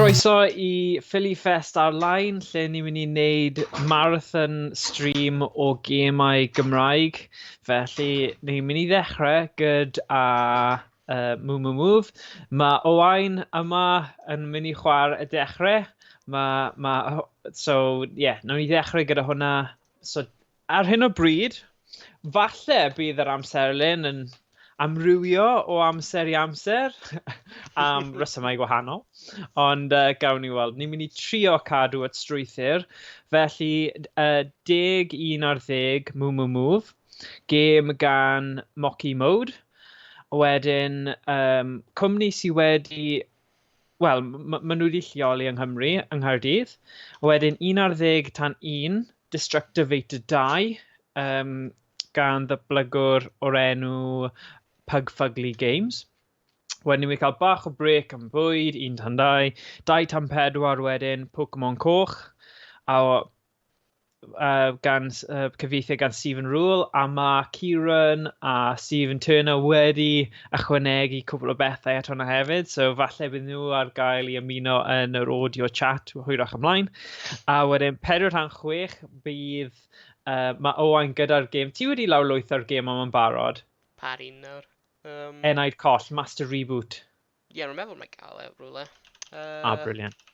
Croeso i Philly Fest ar-lein, lle ni'n mynd i wneud marathon stream o gemau Gymraeg. Felly, ni'n mynd i ddechrau gyda Move Move Move. Mae Owain yma yn mynd i chwarae y dechrau. Mae, ma, so, ie, yeah, nawn ni ddechrau gyda hwnna. So, ar hyn o bryd, falle bydd yr amserlen yn amrywio o amser i amser am resymau gwahanol, ond gawn ni weld. Ni'n mynd i trio cadw at strwythur, felly 10 11 Move Move Move, gêm gan Mocky Mode. Wedyn, um, cwmni sydd wedi wel, maen nhw wedi lleoli yng Nghymru, yng Nghaerdydd. Wedyn, 11 tan 1, Destructivator 2, um, gan ddatblygwr o'r enw Pug Fugly Games. Wedyn ni'n cael bach o break am bwyd, 1 tan 2, 2 tan 4 wedyn, Pokemon Coch, a gan cyfieithu gan Stephen Rule, a mae Kieran a Stephen Turner wedi ychwanegu cwbl o bethau at hwnna hefyd, so falle bydd nhw ar gael i ymuno yn yr audio chat hwyrach ymlaen. A wedyn 4 rhan 6 bydd, mae Owain gyda'r gêm. Ti wedi lawrlwytho'r gêm am yn barod? Par un nawr. Um... Enaid Coll, Master Reboot. Ie, yeah, rwy'n meddwl mae gael e rhywle. Ah, brilliant.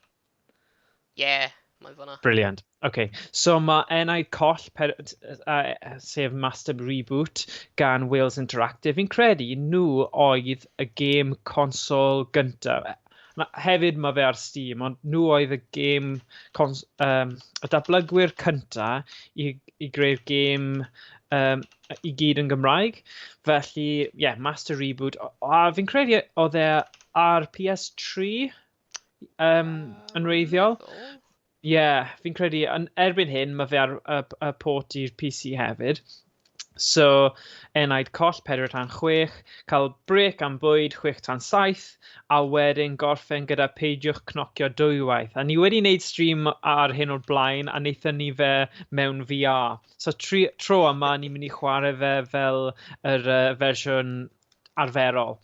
Ie, mae fan'na. Brilliant. OK, so mae Enaid Coll, per, uh, sef Master Reboot gan Wales Interactive. Fi'n credu nhw oedd y gêm consol gyntaf. Ma, hefyd mae fe ar Steam, ond nhw oedd y gêm cons y datblygwyr cyntaf i greu'r gêm i gyd yn Gymraeg. Felly, ie, yeah, Master Reboot. A fi'n credu oedd e ar PS3 yn wreiddiol. Ie, yeah, fi'n credu, yn erbyn hyn, mae fe ar y port i'r PC hefyd. So, enaid coll, 4 tan 6, cael break am bwyd, 6 tan 7, a wedyn gorffen gyda peidiwch cnocio dwywaith. A ni wedi wneud stream ar hyn o'r blaen, a wnaethon ni fe mewn VR. So, tri, tro yma, ni'n mynd i chwarae fe fel yr fersiwn arferol.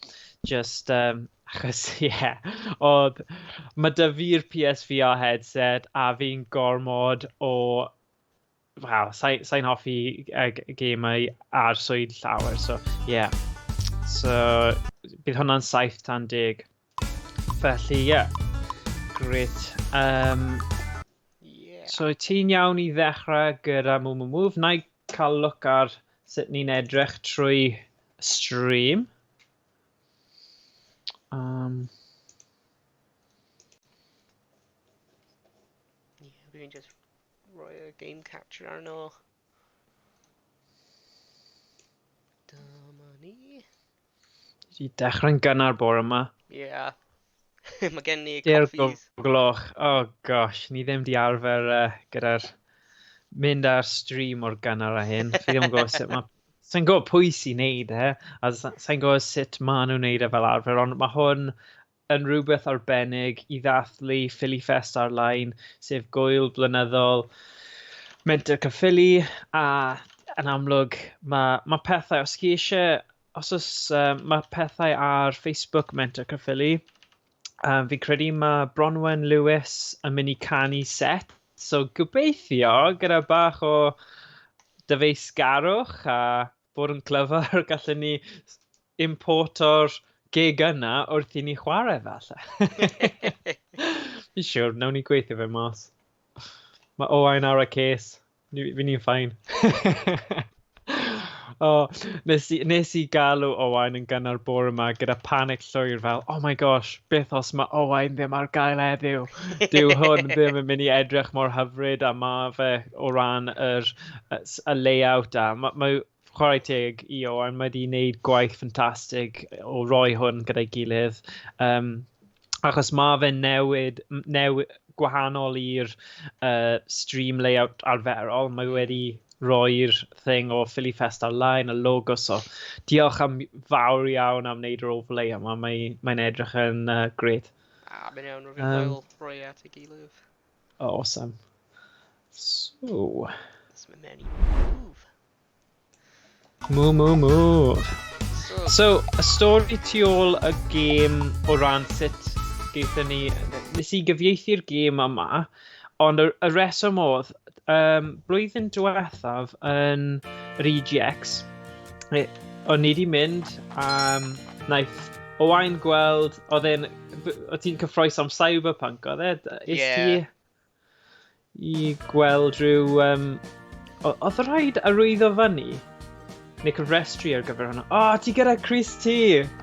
Just, achos, ie, yeah, oedd... Mae 'da fi'r PSVR headset a fi'n gormod o... Wel, sa'n sa hoffi gemau arswyd llawer, so ie. Yeah. So, bydd hwnna'n 7 tan 10. Felly, ie. Yeah. Great. Yeah. So, ti'n iawn i ddechrau gyda Move Move Move. Na i cael look ar sut ni'n edrych trwy stream. Yeah, fi'n just rhoi y game capture arno. Dyma ni. Ti dechrau'n gynnar bore yma. Yeah. Mae gen ni Deg coffees. o gloch. Oh gosh, ni ddim di arfer gyda'r mynd ar stream o'r gynnar a hyn. Fi ddim yn gwybod sut mae... Sa'n gwybod pwy sy'n neud e, a sa'n gwybod sut maen nhw'n neud e fel arfer, ond mae hwn yn rhywbeth arbennig i ddathlu Philly Fest ar-lein, sef gwyl blynyddol Menter Caerffili, a yn amlwg mae, mae pethau, os chi eisiau, os oes, mae pethau ar Facebook Menter Caerffili, fi'n credu mae Bronwen Lewis yn mynd i canu set, so gobeithio gyda bach o dyfeisgarwch a bod yn clyfar, gallwn ni importo'r gig yna wrth i ni chwarae falle. Fi'n siŵr, nawn ni gweithio fe mas. Mae Owain ar y case. Fi ni'n fine. O, nes i galw Owain yn gynnar bore yma gyda panic llwyr fel, oh my gosh, beth os mae Owain ddim ar gael heddiw? Dyw hwn ddim yn mynd i edrych mor hyfryd a ma fe o ran y layout a mae chwarae teg i Owain, mae wedi wneud gwaith ffantastig o roi hwn gyda'i gilydd. Achos mae fe'n newid, gwahanol i'r stream layout arferol. Mae wedi roi'r thing o Philly Fest ar-lein, y logo, so diolch am fawr iawn am wneud yr overlay yma, mae'n edrych yn great. A, mae'n iawn, rwy'n hwyl roi at ei gilydd. Awesome. So... Let's mynd mewn i move. Move, move, move. So, y stori tu ôl y gêm o ran sut Gaethon ni... Nes i gyfieithu'r gêm yma, ond y, y reswm oedd, blwyddyn diwethaf yn yr EGX, o'n ni wedi mynd, naeth Owain gweld, oedd e'n, oedd ti'n cyffroes am Cyberpunk, oedd e? Is yeah. ti i gweld rhyw... Oedd rhaid arwyddo fyny? Neu cyfrestru ar gyfer hwnna? O, oh, ti gyda Chris T!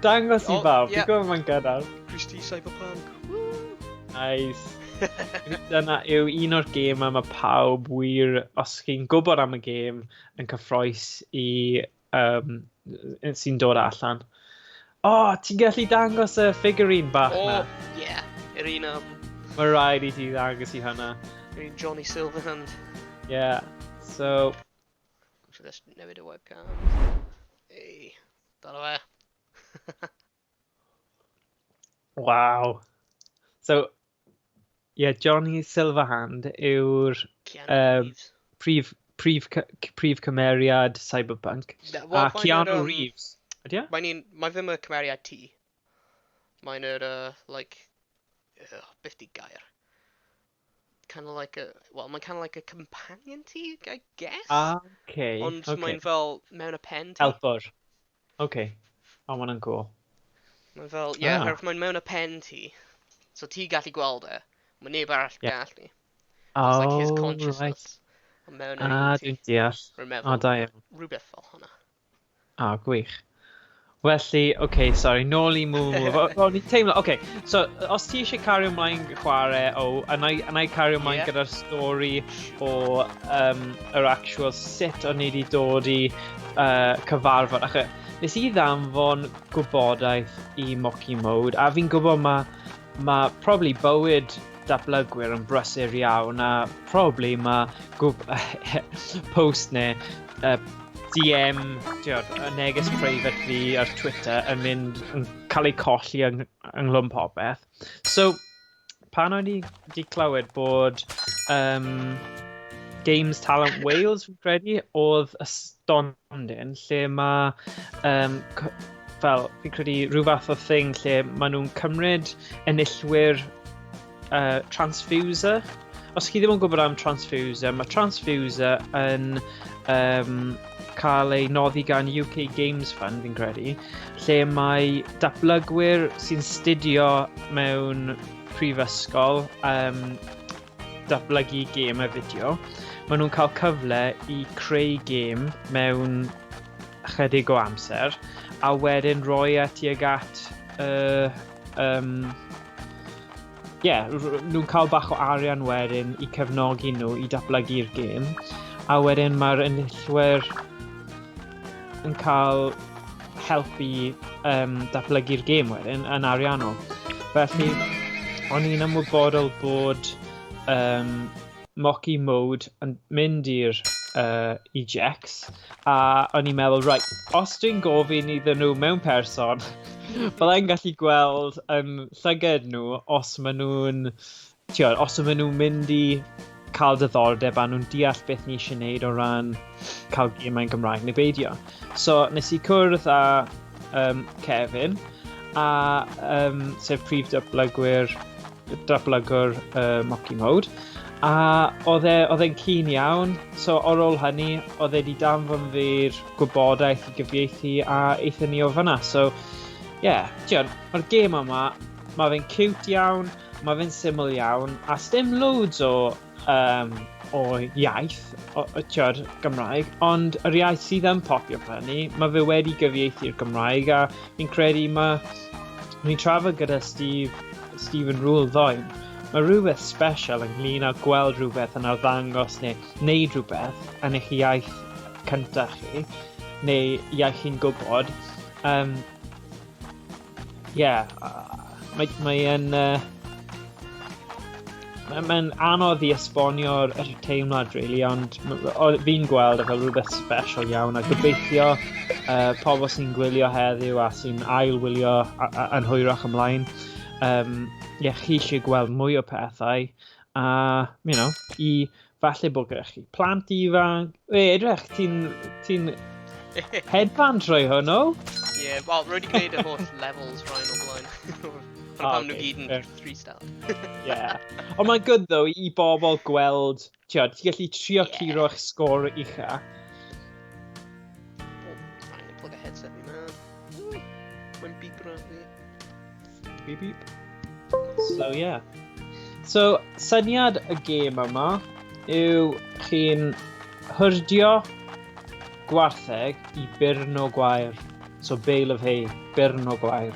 Dangos i bawb, yeah. Ti'n gwybod mae'n gynnar. Chris T Cyberpunk. Woo! Nice. Dyna yw un o'r gêm mae pawb wir, os chi'n gwybod am y gêm, yn cyffroes i um, sy'n dod allan. O, oh, ti'n gallu dangos y figurine bach na? Oh, yeah. Yr un Mae rhaid i ti ddangos i hwnna. Yr un Johnny Silverhand. Yeah, so... So let's newid y webcam. Ei, dyna fe. Wow. So, yeah, Johnny Silverhand yw'r prif, prif, prif cymeriad Cyberpunk. Yeah, well, a Keanu Reeves. Ydy e? Mae'n un, mae ddim y cymeriad T. Mae'n yr, like, beth di gair? Kind of like a, well, mae'n kind of like a companion T, I guess? Ah, okay. Ond okay. Mae'n fel mewn y pen ti. Helper. Okay. O, oh, mae'n cool. Mae'n fel, ie, yeah, ah. Mae'n mewn y pen ti. So ti gallu gweld e. Mae neb arall yeah. gallu. Oh, It's like his consciousness. Right. Mewn yr ah, dwi'n deall. Rwy'n meddwl. O, da iawn. Rhywbeth fel hwnna. Ah, gwych. Felly, oce, okay, sorry, nôl i Moo. O'n i'n teimlo, oce, okay, so, os ti eisiau cario ymlaen chwarae, o, a na i cario ymlaen yeah. gyda'r stori o yr actual sut o'n i wedi dod i cyfarfod. Ach, nes i ddanfon gwybodaeth i Mocky Mode, a fi'n gwybod mae probably bywyd datblygwyr yn brysur iawn, a probably mae post neu DM, tiod, y neges private fi ar Twitter yn mynd yn cael ei colli yng ynghlwm popeth. So, pan o'n i wedi clywed bod Games Talent Wales, fi'n credu, oedd y stondin lle mae, fel, fi'n credu, rhyw fath o thing lle maen nhw'n cymryd enillwyr Transfuser. Os chi ddim yn gwybod am Transfuser, mae Transfuser yn cael ei noddi gan UK Games Fund, fi'n credu, lle mae datblygwyr sy'n studio mewn prifysgol datblygu gêm a fideo, maen nhw'n cael cyfle i creu gêm mewn chydig o amser, a wedyn rhoi e tuag at yeah, nhw'n cael bach o arian wedyn i cefnogi nhw i datblygu'r gêm, a wedyn mae'r enillwyr yn cael help i datblygu'r gêm wedyn yn ariannol. Felly, o'n i'n ymwybodol bod Mocky Mode yn mynd i'r EGX, a o'n i'n meddwl, right, os dwi'n gofyn iddyn nhw mewn person, byddai'n gallu gweld yn llyged nhw os maen nhw'n, tiod, os maen nhw'n mynd i cael diddordeb a nhw'n deall beth ni eisiau gwneud o ran cael gemau'n Gymraeg neu beidio. So nes i cwrdd â Kevin, a sef prif datblygwr Mocky Mode, a oedd e'n keen iawn, so ar ôl hynny, oedd e wedi danfon fi'r gwybodaeth i gyfieithu a aethon ni o fyna. So, yeah, tiod, mae'r gêm yma, mae fe'n cute iawn, mae fe'n syml iawn, a sdim loads o iaith, o, tiod, Gymraeg, ond yr iaith sydd yn popio fyny, mae fe wedi gyfieithu'r Gymraeg, a fi'n credu mae... Ni'n trafod gyda Stephen Rule ddoe, mae rhywbeth special ynglyn â gweld rhywbeth yn arddangos neu wneud rhywbeth yn eich iaith cyntaf chi, neu iaith chi'n gwybod. Yeah, mae'n mae'n anodd i esbonio'r yr teimlad, really, ond fi'n gweld e fel rhywbeth special iawn, a gobeithio pobl sy'n gwylio heddiw a sy'n ail-wylio yn hwyrach ymlaen, ie, chi eisiau gweld mwy o pethau, a, i falle bod gyda chi plant ifanc. E, edrych, ti'n hedfan trwy hwnnw? Ie, yeah, wel, rwy wedi gwneud y holl levels rhain o blaen. Dyna pam nhw gyd yn 3 star. Yeah. Ond mae'n good though i bobl gweld, ti'n ti gallu trio yeah. curo eich sgôr ucha. Oh, angen plug a headset fi man. Mae'n beep rhan fi. Beep beep. So yeah. So, syniad y gêm yma yw chi'n hyrdio gwartheg i byrn o gwair. So bale of hay, byrn o gwair.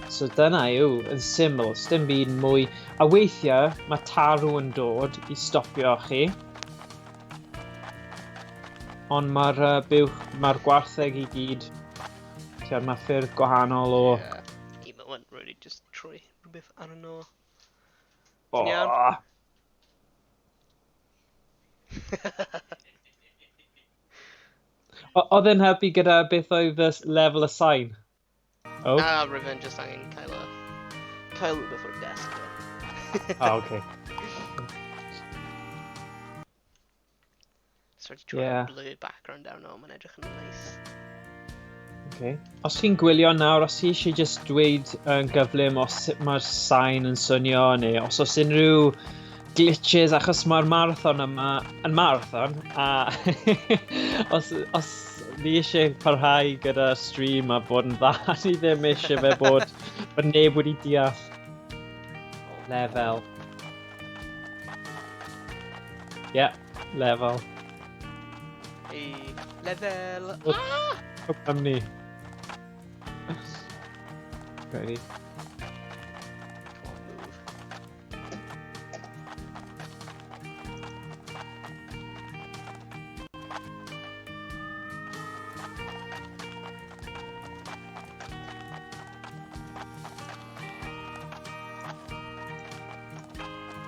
So dyna yw, yn syml, dim byd mwy. A weithiau mae tarw yn dod i stopio chi. Ond mae'r uh, buwch, mae'r gwartheg i gyd, ti'n mae ffyrdd gwahanol o... Yeah. Mae'n really just troi rhywbeth arno. Ti'n iawn? Oedd e'n helpu gyda beth oedd y lefel y sain? Oh. Na, rwy'n just angen cael y... cael rhywbeth o'r desk. Ah, okay. Sort of yeah. blue background down o, mae'n edrych yn nice. Okay. Os chi'n gwylio nawr, os chi eisiau just dweud yn gyflym os sut mae'r sain yn swnio neu os oes unrhyw glitches, achos mae'r marathon yma yn marathon, a os, os ni eisiau parhau gyda stream a bod yn dda, ni ddim eisiau fe bod, bod neb wedi deall lefel. Yeah, lefel. Hey, lefel! Ah! Am ni. Ready. Come on, move.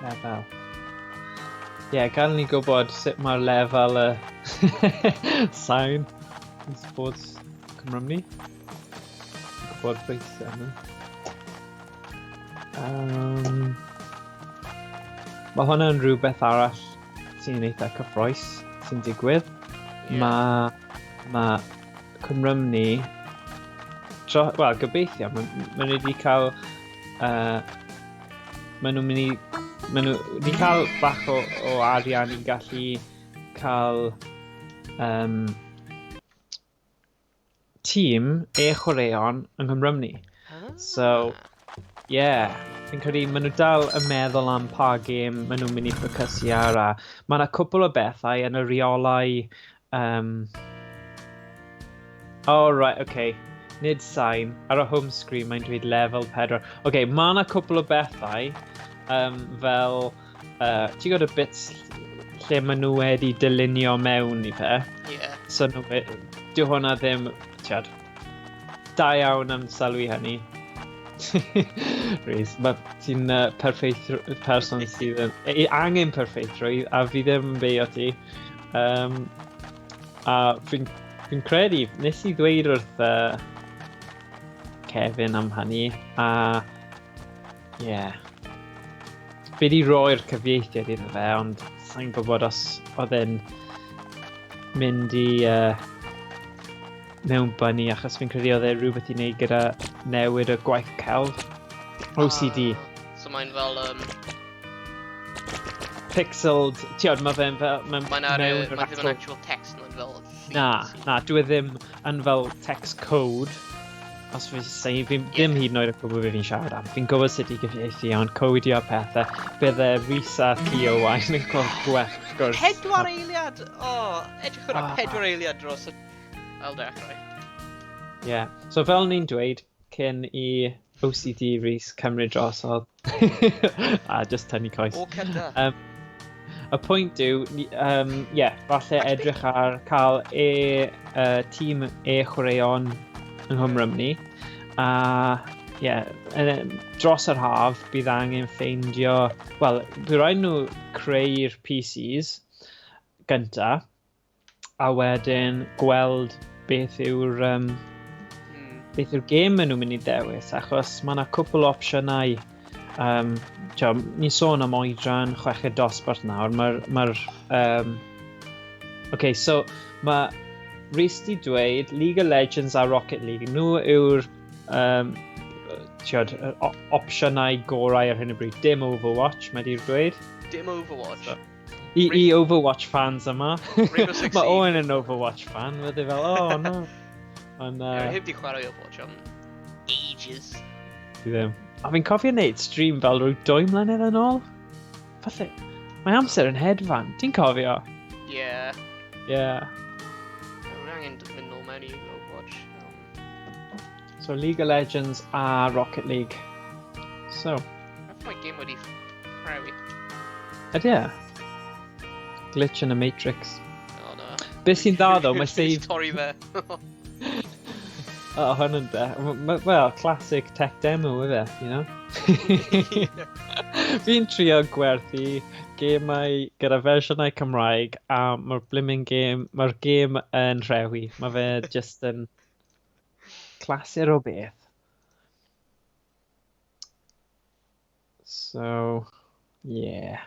Lefel. Ie, yeah, gael ni gwybod sut mae'r lefel y sain eSports Cymru. Gwybod beth yna. Um, mae hwnna'n rhywbeth arall sy'n eitha cyffroes sy'n digwydd. Yeah. Mae ma Cymrymni, wel, gobeithio, maen ma nhw wedi cael... Uh, maen nhw'n mynd i... Maen nhw wedi cael bach o, o arian i gallu cael um, tîm e-chwaraeon yng Nghymrymni. Ah. So, yeah. Fi'n credu maen nhw dal yn meddwl am pa gêm maen nhw'n mynd i ffocysu ar a mae yna cwpl o bethau yn y reolau... Um... Oh, right, okay. Nid sain. Ar y home screen mae'n dweud level 4. Okay, mae yna cwpl o bethau um, fel... Uh, ti'n gwybod y bits lle maen nhw wedi dylunio mewn i fe? Yeah. So nhw, dyw hwnna ddim, tiad, da iawn am sylwi hynny. Rhys, mae ti'n uh, perffaith person sydd yn e, angen perffeithrwydd a fi ddim yn beio ti. Um, a fi'n fi credu, nes i ddweud wrth uh, Kevin am hynny, a yeah. Fi wedi roi'r cyfieithiad iddo fe, ond sa'n gwybod os oedd e'n mynd i uh, mewn bunny, achos fi'n credu oedd e rhywbeth i wneud gyda newid y gwaith celf. OCD. Ah, so mae'n fel... Um... Pixeled, ti'n mae fe'n fel... Mae'n Mae'n ar, mewn mae'n ddim yn actual text, mae'n fel... Na, na, dwi e ddim yn fel text code. Os fi'n say, fi ddim hyd yn oed yn gwybod beth fi'n siarad am. Fi'n gwybod sut i gyfieithu, ond codio pethau. Bydde Rhys a Theo Wain yn gweld gwell, wrth gwrs. Pedwar eiliad! O, oh, edrych hwnna, Ah. pedwar eiliad dros y... Ail dechrau. Yeah. So fel ni'n dweud, cyn i OCD Rhys cymryd drosodd, a just tynnu coes. O, cyda. Um, y pwynt yw, um, yeah, falle edrych ar cael e, uh, tîm e-chwaraeon yng Nghymru A yeah, dros yr haf, bydd angen ffeindio... Wel, bydd rhaid nhw creu'r PCs gynta, a wedyn gweld beth yw'r um, beth yw'r gêm maen nhw'n mynd i ddewis, achos mae yna cwpl o opsiynau. Um, ni'n sôn am oedran chweched dosbarth nawr, mae'r... Ma um, okay, so mae Rhys di dweud League of Legends a Rocket League, nhw yw'r um, tiod, opsiynau gorau ar hyn o bryd. Dim Overwatch, mae di'r dweud. Dim Overwatch. So, i Overwatch fans yma. Mae Owen yn Overwatch fan, fydde fel, oh no. Ond, heb di chwarae Overwatch am ages. Fi ddim. A fi'n cofio wneud stream fel rhyw 2 mlynedd yn ôl. Falle, mae amser yn hedfan. Ti'n cofio? Yeah. Yeah. Rwy'n angen mynd nôl mewn i Overwatch. So League of Legends a Rocket League. So. Mae game wedi rhewi. Ydy e? Glitch in the Matrix. Oh no. Beth sy'n dda ddo, mae save. Torri fe. Oh, hwn de. Well, classic tech demo, yfe, you know? Fi'n trio gwerthu gemau gyda fersiynau Cymraeg a mae'r blimmin game, mae'r game yn rhewi. Mae fe just yn clasur o beth. So, yeah.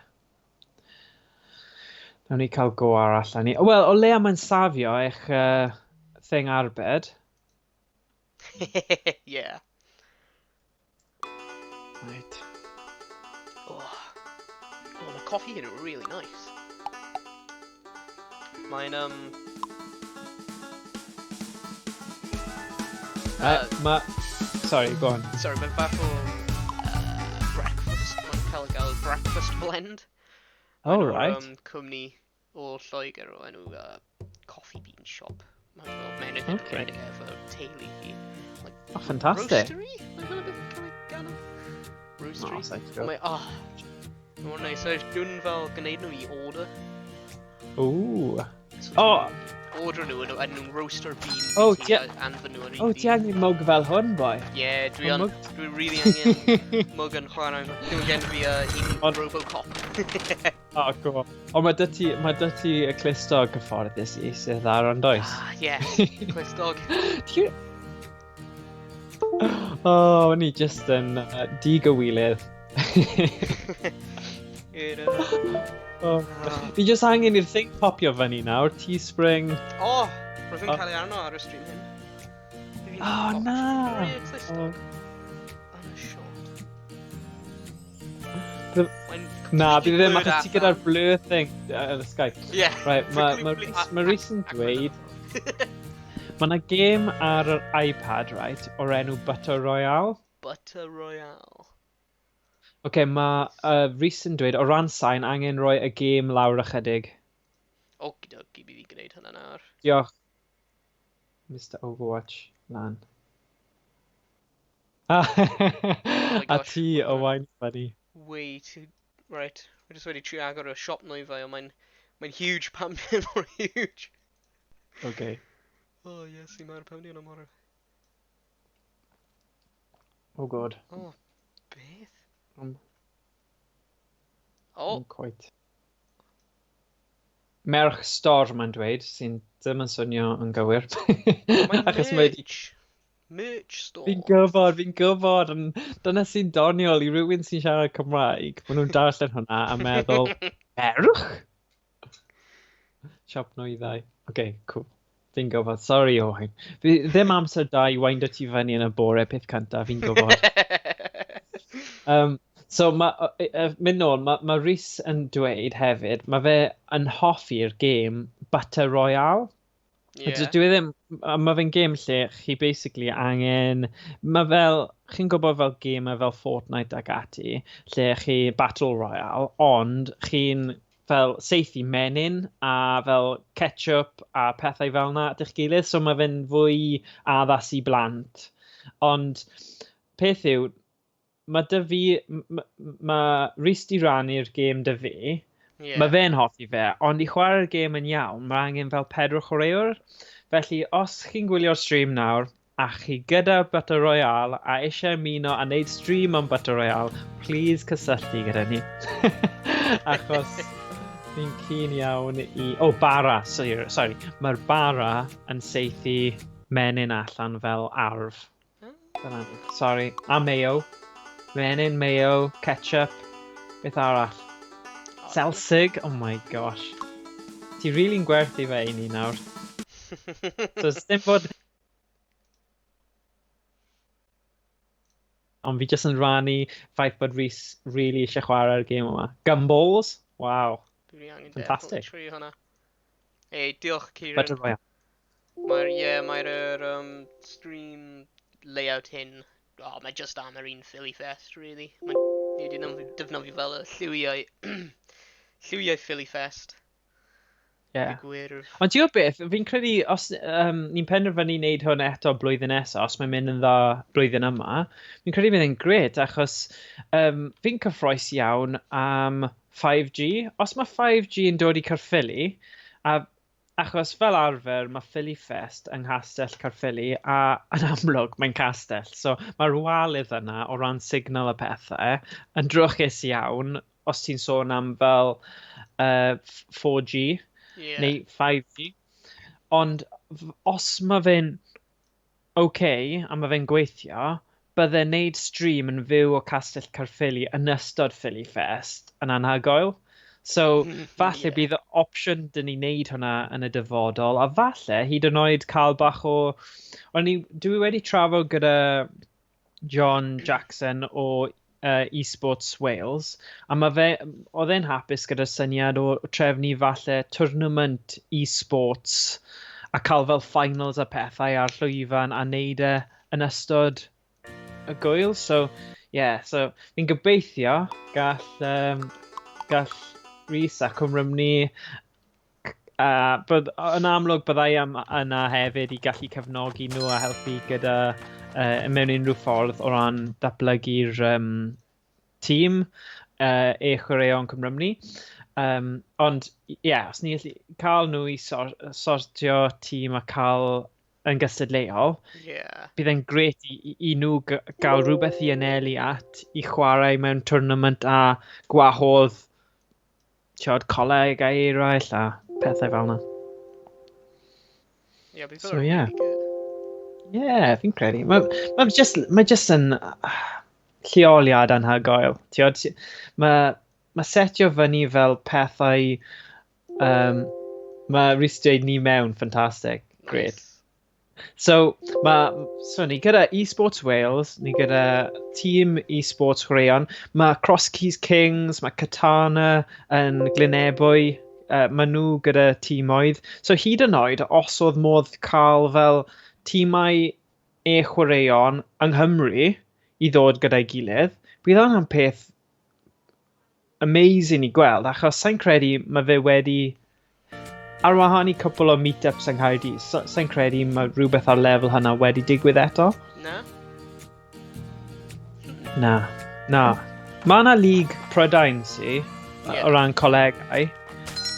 Nawn ni cael go arall ni. Wel, o leia mae'n safio eich thing arbed. Yeah. Right. Oh, mae coffi hyn yn really nice. Mae'n Ma. Sorry, go on. Sorry, mae'n fath o breakfast. Mae'n cael ei gael breakfast blend. Oh, right. Cwmni o Lloegr o enw Coffee Bean Shop. Mae'n fel mewn okay. Rhedeg efo teulu hi. Like, oh, fantastic. Roastery? Mae hwnna beth yn cael ei galw? Roastery? Oh, sounds good. Mae, oh, mae'n nice. So, nhw'n fel gwneud nhw i order. Ooh. So, oh! Order nhw yn nhw'n roaster beans oh, i ti a anfon nhw yn Oh, ti angen mug fel hwn, boi? Yeah, dwi an, dwi really angen mug yn chwarae. Dwi'n gen fi un Robocop. Oh, cool. Ond mae dy ti y clustog gyfforddus i sydd ar ond oes? Ah, yeah, clustog. Oh, o'n i just yn digywilydd. Oh. Fi just angen i'r thing popio fyny nawr, Teespring. Oh, roedd yn cael ei arno ar y stream hyn. Oh, na! Oh. Yn y siop. Na, bydd ddim achos ti gyda'r blur thing yn y Skype. Yeah. Right, mae ma, ma Rhys yn dweud. Mae yna gêm ar yr iPad, right, o'r enw Butter Royale. Butter Royale. Oce, okay, mae Rhys yn dweud, o ran sain, angen rhoi y gêm lawr ychydig. Okie dokie, bydd i'n gwneud hynna nawr. Diolch. Mr Overwatch, lan. Oh, a ti o wine funny. Way too. Right, we just wedi trio agor y siop nwyfau, ond mae'n huge, pam mor huge. Okay. Oh yes, i mae'r pam di mor. Oh God. Oh, beth? Oh. Quite. Merch Stor mae'n dweud, sy'n ddim yn swnio yn gywir. Mae'n merch. Merch store. Fi'n gwybod, fi'n gwybod. Ond dyna sy'n doniol i rhywun sy'n siarad Cymraeg. Maen nhw'n darllen hwnna a meddwl, merch? Siop nwyddau. Oce, okay, cool. Fi'n gwybod. Sorry, Owain. Fi ddim amser da i windo ti fyny yn y bore peth cyntaf, fi'n gwybod. So, ma, mynd nôl, ma Rhys yn dweud hefyd, mae fe yn hoffi'r gêm Butter Royale. Yeah. Dwi ddim, mae fe'n gêm lle chi basically angen, mae fel, chi'n gwybod fel gemau fel Fortnite ac ati, lle chi Battle Royale, ond chi'n fel saethu menyn a fel ketchup a pethau fel yna at eich gilydd, so mae fe'n fwy addas i blant. Ond peth yw, mae dy fi, mae Rhys di rannu'r gêm dy fi, mae fe'n hoffi fe, ond i chwarae'r gêm yn iawn, mae angen fel pedwar chwaraewr. Felly, os chi'n gwylio'r stream nawr, a chi gyda Butter Royale a eisiau ymuno a wneud stream am Butter Royale, please cysylltu gyda ni. Achos fi'n keen iawn i. Oh, bara, sorry. Sorry. Mae'r bara yn saethu menyn allan fel arf. Dyna ni. Sorry. A mayo. Menyn, mayo, ketchup. Beth arall? Selsig. Oh my gosh. Ti really'n gwerthu fe i ni nawr. So, dim bod. Ond fi jyst yn rannu ffaith bod Rhys really eisiau chwarae'r gêm yma. Gumballs? Wow. Dwi angen Fantastic. definitely trio hwnna. Ei, diolch Kieran. Battle Royale. Mae'r, ie, mae'r yr, stream layout hyn, oh, mae just am yr un Philly Fest, really. Mae, ni wedi defnyddio fel y lliwiau, lliwiau Philly Fest. Yeah. Y gwyrdd. Ond ti'n gwybod beth, fi'n credu os ni'n penderfynu wneud hwn eto blwyddyn nesaf, os mae'n mynd yn dda blwyddyn yma, fi'n credu bydd e'n grêt achos fi'n cyffroes iawn am 5G. Os mae 5G yn dod i Caerffili, a achos fel arfer mae Philly Fest yng Nghastell Caerffili, a yn amlwg mae'n castell, so mae'r walydd yna o ran signal a pethau yn drwchus iawn os ti'n sôn am fel 4G. Yeah. Neu 5G. Ond os mae fe'n ok a mae fe'n gweithio, bydde'n neud stream yn fyw o Castell Caerffili yn ystod Philly Fest yn anhygoel. So falle bydd opsiwn dyn ni wneud hwnna yn y dyfodol, a falle hyd yn oed cael bach o... O'n i, dwi wedi trafod gyda John Jackson o eSports Wales, a ma' fe, oedd e'n hapus gyda'r syniad o trefnu falle tournament eSports a cael fel finals a pethau ar llwyfan a neud e yn ystod y gwyl. So, yeah, so fi'n gobeithio gall Rhys a Cwm Rhymni, a bydd, yn amlwg byddai am yna hefyd i gallu cefnogi nhw a helpu gyda mewn unrhyw ffordd o ran datblygu'r tîm e-chwaraeon Cwm Rhymni. Ond, ie, yeah, os ni gallu cael nhw i sortio tîm a cael yn gystadleuol, bydd e'n grêt i nhw gael rhywbeth i anelu at i chwarae mewn tournament a gwahodd tiod, coleg a eraill a pethau fel yna. Yeah, bydd So, hwnna'n yeah. really good. Yeah, fi'n credu. Mae just yn lleoliad anhygoel. Tiod, mae setio fyny fel pethau... Mae Rhys dweud ni mewn, ffantastig. Great. Nice. So, so ni gyda eSports Wales, ni gyda tîm eSports chwaraeon, mae Cross Keys Kings, mae Katana yn Glynebwy, mae nhw gyda tîmoedd. So hyd yn oed, os oedd modd cael fel tîmau e-chwaraeon yng Nghymru i ddod gyda'i gilydd, bydd hwnna'n peth amazing i gweld, achos sa'n credu mae fe wedi... Ar wahân i cwpl o meet-ups yng Nghaerdydd, sa'n credu mae rhywbeth ar lefel hynna wedi digwydd eto. Na? Na, na. Mae yna League Prydain si, o ran colegau,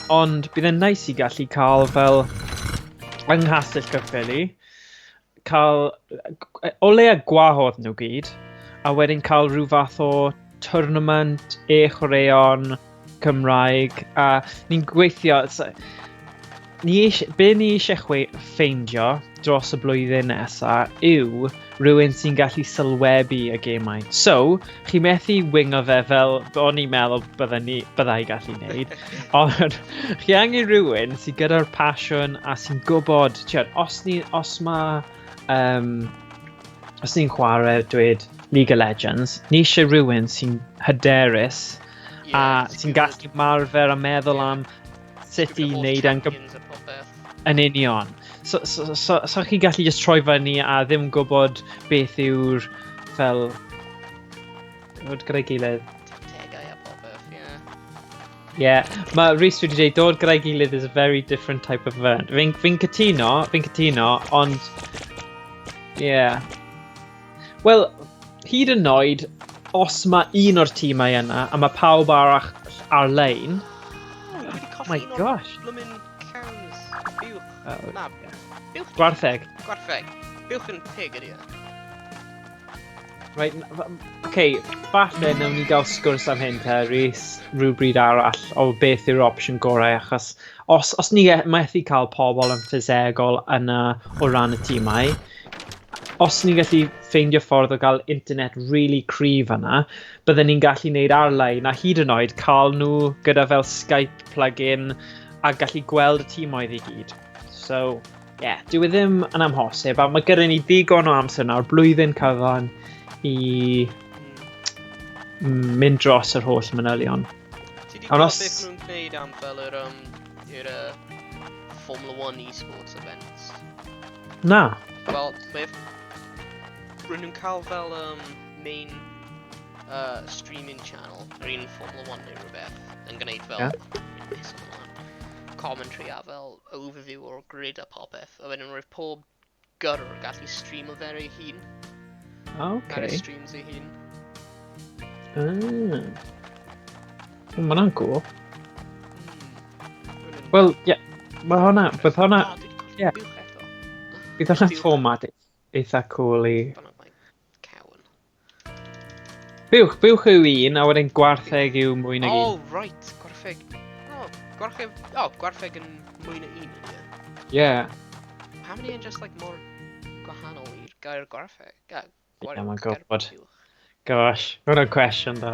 ond bydd e'n neis i gallu cael fel yng Nghastell Caerffili, cael o leia gwahodd nhw gyd, a wedyn cael rhyw fath o tournament e-chwaraeon Cymraeg, a ni'n gweithio... So, ni eisiau, be ni eisiau ffeindio dros y blwyddyn nesa yw rhywun sy'n gallu sylwebu y gemau. So, chi methu wingo fe fel o'n i'n meddwl byddai gallu wneud, ond chi angen rhywun sy'n gyda'r pasiwn a sy'n gwybod, ti'od, os ni, os ma, os ni'n chwarae dweud League of Legends, ni eisiau rhywun sy'n hyderus a Sy'n sy'n gallu marfer a meddwl am sut i Gwybod holl wneud e'n champions a popeth. Yn union. So chi'n gallu just troi fyny a ddim gwybod beth yw'r fel... Dod gyda'i gilydd. Tactegau a popeth, ie. Yeah, mae Rhys wedi dweud dod gyda'i gilydd is a very different type of event. Fi'n cytuno, ond... Yeah. Wel, hyd yn oed, os mae un o'r tîmau yna, a mae pawb arall ar-lein... Oh, dwi wedi Oh colli my un o'r gosh. bloomin' cows. Buwch. Oh, Na, yeah. buwch. Gwartheg. Gwartheg. Buwch yn pig ydi e. Right, okay, falle nawn ni gael sgwrs am hyn te, Rhys, rhywbryd arall o beth yw'r opsiwn gorau, achos os ni methu cael pobl yn ffisegol yna o ran y tîmau, os ni'n gallu ffeindio ffordd o gael internet really cryf yna, bydden ni'n gallu neud ar-lein a hyd yn oed cael nhw gyda fel Skype plug-in a gallu gweld y tîmoedd i gyd. So, yeah, dyw e ddim yn amhosib, a mae gyda ni ddigon o amser nawr, blwyddyn cyfan, i mynd dros yr holl manylion. Ti 'di gweld beth nhw'n gwneud am fel yr, yr Formula 1 esports events? Na. Wel, mae... Rydyn nhw'n cael fel main streaming channel, yr un Formula 1 neu rhywbeth, yn gwneud fel yeah. Commentary a fel overview o'r grid a popeth. A wedyn roedd pob gyrrwr gallu streamo fe ei hun. Okay. Ar ei streams ei hun. Mae hwnna'n cool. Wel, ie. Yeah. Mae hwnna, bydd hwnna... Ie. Bydd hwnna'n fformat eitha cool i... Buwch, buwch yw un, a wedyn gwartheg yw mwy nag un. Oh, right, gwartheg. Oh, gwartheg, oh, gwartheg yn mwy na un, ydy e? Yeah. Pam ydy e'n just like mor gwahanol i'r gair gwartheg? Ie, mae'n gwybod. Gosh, mae hwnna'n cwestiwn da.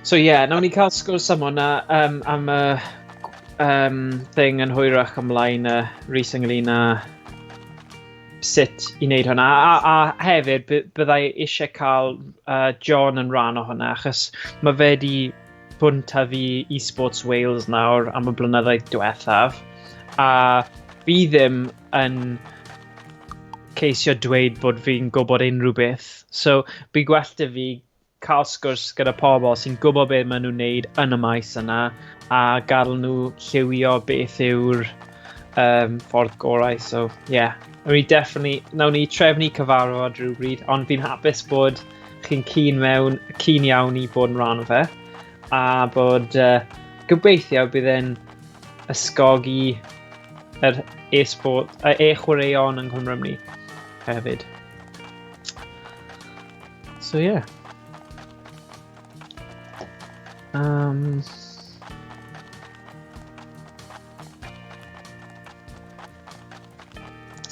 So ie, yeah, nawn ni cael sgwrs am hwnna, am y thing yn hwyrach ymlaen, Rhys ynglyn â sut i wneud hwnna. A hefyd, byddai eisiau cael John yn rhan o hwnna, achos mae fe wedi bod yn tyfu eSports Wales nawr am y blynyddoedd diwethaf, a fi ddim yn ceisio dweud bod fi'n gwybod unrhyw beth. So, bydd gwell 'da fi cael sgwrs gyda pobl sy'n gwybod beth maen nhw'n wneud yn y maes yna a gadael nhw lliwio beth yw'r ffordd gorau. So, yeah. I mean, definitely, nawn ni trefnu cyfarfod rhywbryd, ond fi'n hapus bod chi'n keen iawn i bod yn rhan o fe, a bod gobeithio bydd e'n ysgogi yr e-sport, e-chwaraeon yng Nghymru ni hefyd. So, yeah.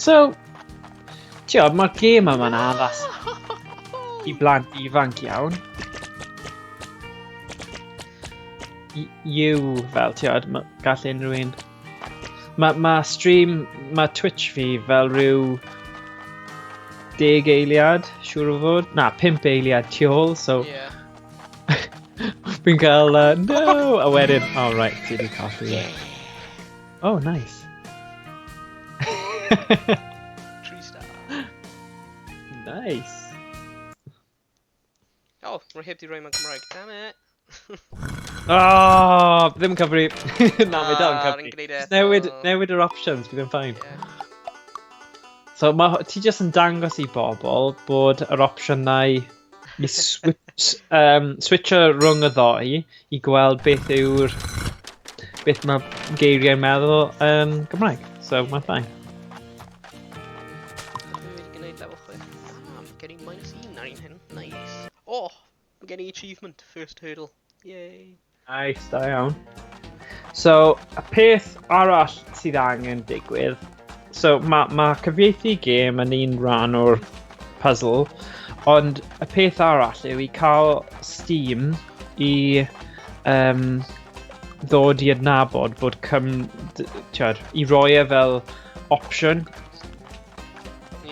So, ti'n mae'r gêm yma'n addas i blant ifanc iawn. Yw, fel, ti'n gall unrhyw un. Mae stream, mae Twitch fi fel rhyw 10 eiliad, siŵr o fod. Na, 5 eiliad tu ôl, so... Yeah. Fi'n cael, no! A wedyn, oh right, ti wedi colli. Yeah. Oh, nice. 3 star. Nice. Oh, rwy heb di roi mewn Cymraeg. Damn it. Oh, ddim yn cyfri. Na, mae dal yn Ah, cyfri. rwy'n gwneud e Newid, eto. newid yr options, bydd yn fine. Yeah. So, ma, ti jyst yn dangos i bobl bod yr opsiynau i switcho rhwng y ddou i gweld beth yw'r beth mae geiriau'n meddwl yn Gymraeg. So, mae'n fine. Dwi wedi gwneud lefel 6. Ah, mae gen i -1 ar un hyn. Nice. Oh, mae gen i achievement, first hurdle. Yay. Nice, da iawn. So, y peth arall sydd angen digwydd, so ma cyfieithu gêm yn un rhan o'r puzzle, ond y peth arall yw i cael Steam i ddod i adnabod bod ti'od, i roi e fel opsiwn.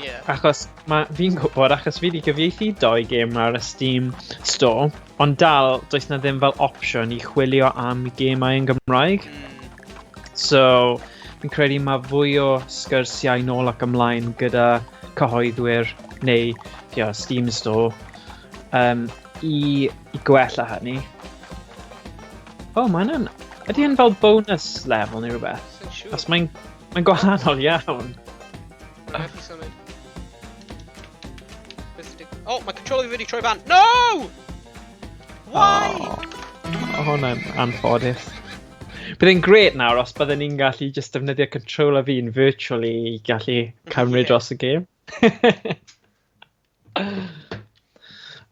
Yeah. Achos fi'n gwybod, achos fi wedi cyfieithu doi gêm ar y Steam Store, ond dal does na ddim fel opsiwn i chwilio am gemau yn Gymraeg. So, fi'n credu mae fwy o sgyrsiau nôl ac ymlaen gyda cyhoeddwyr neu Steam Store i gwella hynny. Oh, mae hwnna'n... Ydy hyn fel bonus level neu rhywbeth? Sa'n siŵr. Os mae'n gwahanol iawn. Mae'n methu symud. Beth sy'n Oh, mae controller fi wedi troi ban. No! Why? Oh, hwnna'n anffodus. Bydd e'n great nawr os bydden ni'n gallu just defnyddio controller fi'n virtually i gallu cymryd dros y gêm.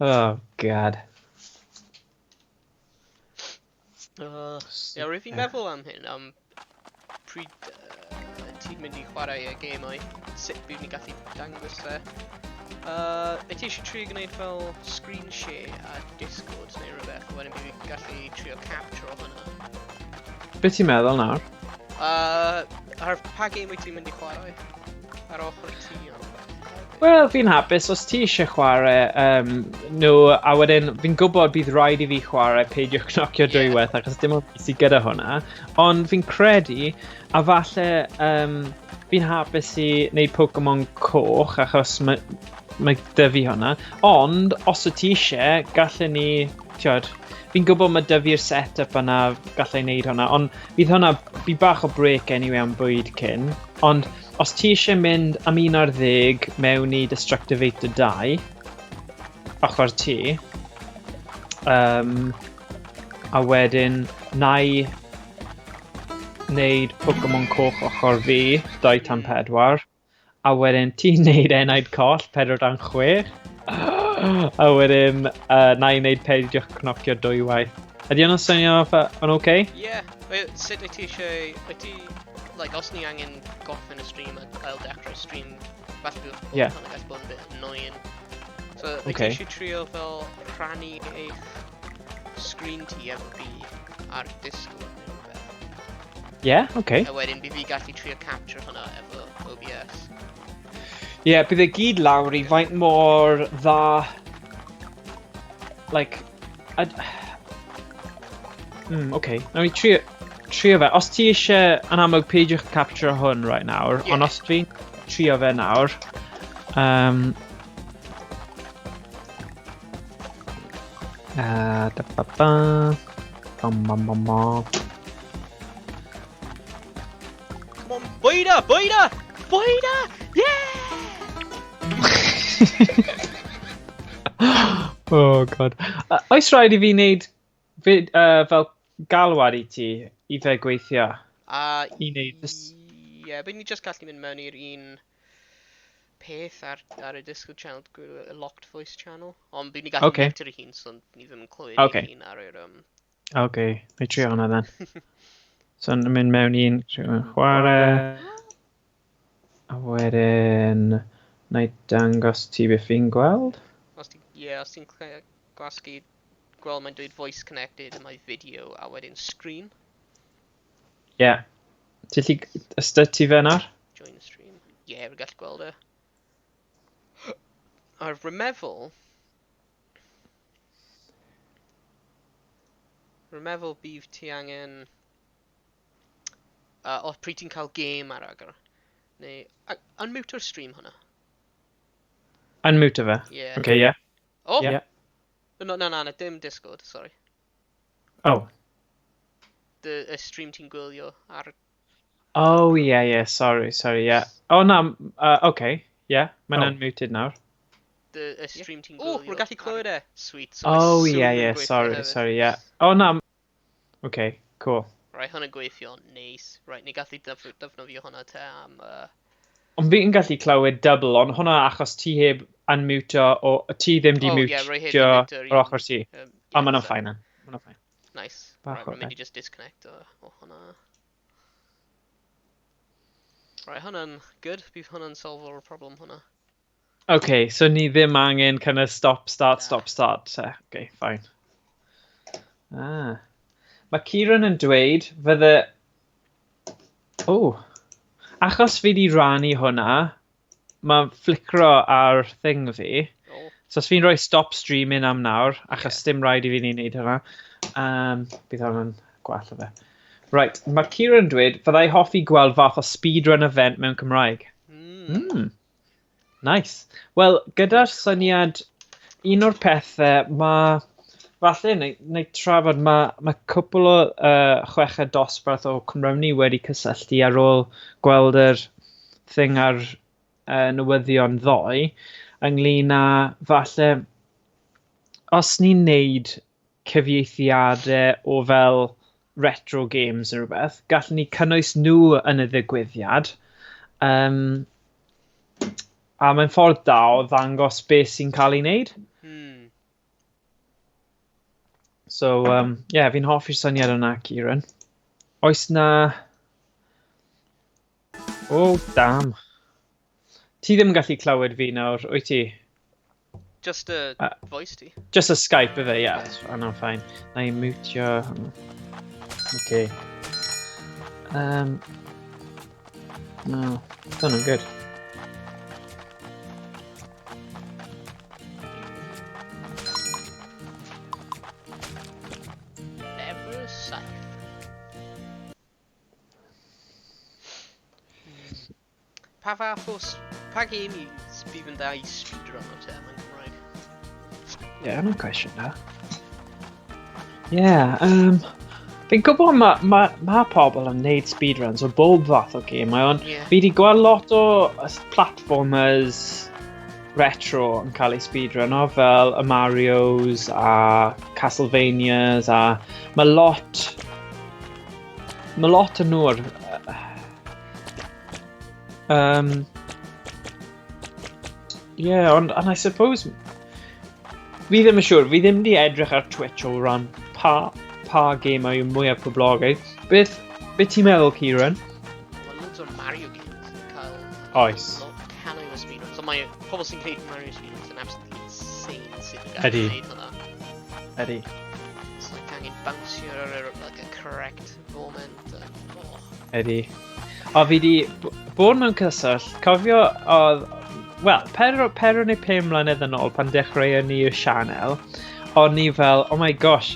Oh, God. Ie, rwyf fi'n meddwl am hyn, am pryd ti'n mynd i chwarae y gemau, sut bydd ni'n gallu dangos e. Wyt ti eisiau trio gwneud fel screen share ar Discord neu rhywbeth, wedyn bydd ni'n gallu trio capture o hwnna? Be ti'n meddwl nawr? Ar pa game wyt ti'n mynd i chwarae? Ar ochr ti am hefyd? Wel, fi'n hapus os ti eisiau chwarae nhw, a wedyn fi'n gwybod bydd rhaid i fi chwarae peidiwch cnocio dwywaith, achos dim ond fi sydd gyda hwnna. Ond fi'n credu, a falle fi'n hapus i wneud Pokemon coch, achos mae 'da fi hwnna. Ond, os wyt ti eisiau, gallen ni, tiod, fi'n gwybod mae 'da fi'r set-up yna, gallai wneud hwnna, ond bydd hwnna, bydd bach o break anyway am bwyd cyn, ond os ti eisiau mynd am 11 mewn i Destructivator 2, ochr ti, a wedyn na i wneud Pokemon coch ochr fi, 2 tan 4, a wedyn ti'n wneud enaid coll, 4 tan 6, a wedyn na i wneud peidiwch cnocio dwywaith. Ydy hwnna'n swnio yn oce? Ie, yeah. Sut wyt ti eisiau... Wyt ti... Like, os ni angen gorffen y stream a ail dechrau stream, falle bydd hwnna'n gallu bod yn bit annoying. So, wyt ti eisiau trio fel rhannu eich screen ti efo fi ar Discord neu rhywbeth? Ie, yeah, okay. A wedyn bydd fi gallu trio capture hwnna efo OBS. Ie, yeah, bydd e gyd lawr i faint mor dda... Like... Okay. Nawn ni trio fe. Os ti eisiau, yn amlwg, peidiwch capture hwn right nawr, ond os dwi'n trio fe nawr... da, ba, ba. Bam, bam, bam, bam. Come on, bwyda, bwyda, bwyda! Yeah! Oh, God. Oes rhaid i fi wneud fel galwad i ti i fe gweithio? I wneud this? Ie, bydd ni just gallu mynd mewn i'r un peth ar y Discord channel, y locked voice channel. Ond bydd ni gallu mute yr hun, so ni ddim yn clywed ei hun ar yr... Okay, na i trio hwnna then. So, yn mynd mewn un, chwarae. A wedyn, na i dangos ti beth fi'n gweld. Os ti'n gwasgu, gweld mae'n dweud voice connected, a mae video, a wedyn screen. Ie. Yeah. Ti'n gallu ystod ti fe nawr? Join the stream. Ie, yeah, rwy'n gallu gweld e. A rwy'n meddwl... Rwy'n meddwl bydd ti angen... O, pryd ti'n cael game ar agor. Neu... Unmute o'r stream hwnna. Unmute o fe? Ie. Okay, ie. O! Yeah. No, no, na, na, dim Discord, sorry. Oh. Y stream ti'n gwylio ar... Oh, yeah, yeah, sorry, sorry, yeah. Oh, na, okay, yeah, mae'n unmuted nawr. Y stream ti'n gwylio... O, rwy'n gallu clywed e! Sweet. So oh, yeah, yeah, sorry, sorry, yeah. Oh, na, okay, cool. Right, hwnna'n gweithio, neis. Right, ni gallu defnyddio hwnna te am... Ond fi'n gallu clywed double, ond hwnna achos ti heb unmute o, ti ddim di Oh, mute yeah, rwy heb di mute o'r ochr ti. O, ma' hwnna'n fine then. Ma' hwnna'n fine. Nice. Bach Right, o rwy'n mynd beth. i just disconnect o hwnna. Right, hwnna'n good. Bydd hwnna'n solve o'r problem hwnna. Okay, so ni ddim angen kind of stop, start, Na. stop, start. So, okay, fine. Mae Kieran yn dweud fydde... Oh, achos fi di rannu hwnna, mae flickro ar thing fi. Oh. So os fi'n rhoi stop streaming am nawr, achos dim rhaid i fi ni wneud hwnna, bydd hwnna'n gwell o fe. Right, mae Kieran yn dweud, fyddai hoffi gweld fath o speedrun event mewn Cymraeg. Nice. Wel, gyda'r syniad, un o'r pethau, mae... Falle, neu trafod, mae cwpl o chweched dosbarth o Cymrymni wedi cysylltu ar ôl gweld yr thing ar newyddion ddoe, ynglyn â falle, os ni'n neud cyfieithiadau o fel retro games neu rhywbeth, gallwn ni cynnwys nhw yn y ddigwyddiad. A mae'n ffordd da o ddangos beth sy'n cael ei wneud. So, yeah, fi'n hoffi'r syniad yna, Kieran. Oes na... Oh, damn. Ti ddim yn gallu clywed fi nawr, wyt ti? Just a voice ti. Just a Skype, ife, yeah. I know, fine. Na i mutio... Okay. No, that's not good. 7. Pa fath o... Pa gêm i bydd yn dda i speedrun o te mewn Cymraeg? Ie, yeah, yna'n cwestiwn da. Ie, yeah, fi'n gwybod ma pobl yn neud speedruns o bob fath o gemau, ond fi wedi gweld lot o platformers retro yn cael eu speedruno, fel y Marios a Castlevanias, a mae lot o nhw ar... Yeah, ond and I suppose... Fi ddim yn siŵr, fi ddim wedi edrych ar Twitch o ran pa gemau yw mwyaf poblogaidd. Beth ti'n meddwl, Kieran? Mae loads o'r Mario games yn cael Oes. lot cannoedd o speedruns. Ond mae pobl sy'n gwneud Mario speedruns yn absolutely insane sydd yn gallu Ydy. gwneud hwnna. Ydy. It's like angen bouncio ar yr like, a correct moment. And, oh. Ydy. O, fi di bod mewn cyswllt, cofio oedd, wel, 4 neu 5 mlynedd yn ôl pan dechreuon ni y sianel, o'n ni fel, oh my gosh,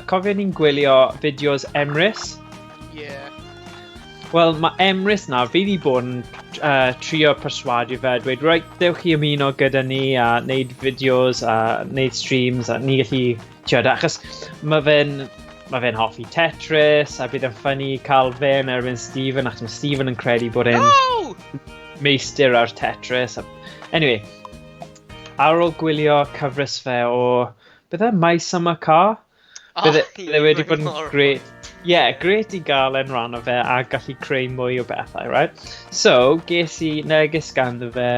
cofio ni'n gwylio fideos Emrys? Yeah. Wel, mae Emrys nawr, fi wedi bod yn trio perswadio fe, dweud, right, dewch i ymuno gyda ni a wneud fideos a wneud streams a ni gallu, tiod, achos mae fe'n hoffi Tetris a bydd yn funny cael fe yn erbyn Stephen, achos mae Stephen yn credu bod e'n No! meistr ar Tetris. Anyway, ar ôl gwylio cyfres fe o, beth e, My Summer Car? Bydde wedi bod yn great. Yeah, great i gael e'n rhan o fe a gallu creu mwy o bethau, right? So, ges i neges ganddo fe